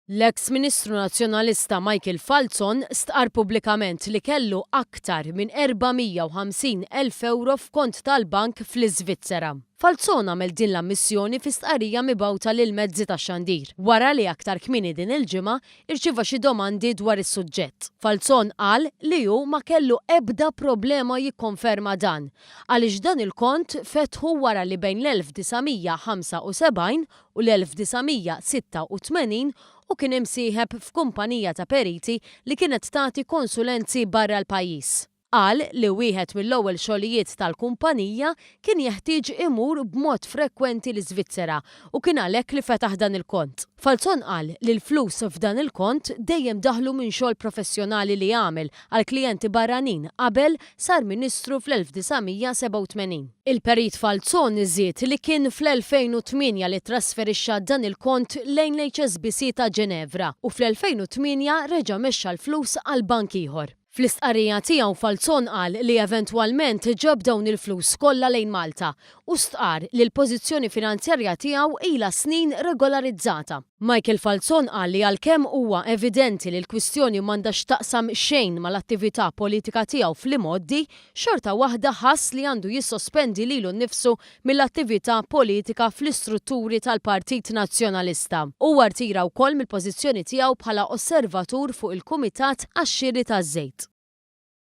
L-eks Ministru Nazzjonalista Michael Falzon stqarr pubblikament li kellu aktar minn 450,000 ewro f'kont tal-bank fl-Iżvizzera. Falzon għamel din l-ammissjoni fi stqarrija mibgħuta lill-mezzi tax-xandir, wara li aktar kmieni din il-ġimgħa rċieva xi domandi dwar is-suġġett. Falzon qal li hu ma kellu ebda problema jikkonferma dan, għaliex dan il-kont fetħu wara li bejn l-1975 u l-1986 hu kien imsieħeb f'kumpanija ta' periti li kienet tagħti konsulenzi barra l-pajjiż. Qal li wieħed mill-ewwel xogħlijiet tal-kumpanija kien jeħtieġ imur b'mod frekwenti l-Iżvizzera u kien għalhekk li fetaħ dan il-kont. Falzon qal li l-flus f'dan il-kont dejjem daħlu minn xogħol professjonali li għamel għal klijenti barranin qabel sar Ministru fl-1987. Il-Perit Falzon żied li kien fl-2008 li ttrasferixxa dan il-kont lejn l-HSBC ta' Ġenevra u fl-2008 reġa' mexxa l-flus għal bank ieħor. Fl-istqarrija tiegħu Falzon qal li eventwalment ġab dawn il-flus kollha lejn Malta u stqarr li l-pożizzjoni finanzjarja tiegħu ilha snin regolarizzata. Michael Falzon qal li għalkemm huwa evidenti li l-kwistjoni m'għandha x'taqsam xejn mal-attività politika tiegħu fl-imgħoddi, xorta waħda ħass li għandu jissospendi lilu nnifsu mill-attività politika fl-istrutturi tal-Partit Nazzjonalista. Huwa rtira wkoll mill-pożizzjoni tiegħu bħala osservatur fuq il-Kumitat għax-Xiri taż-Żejt.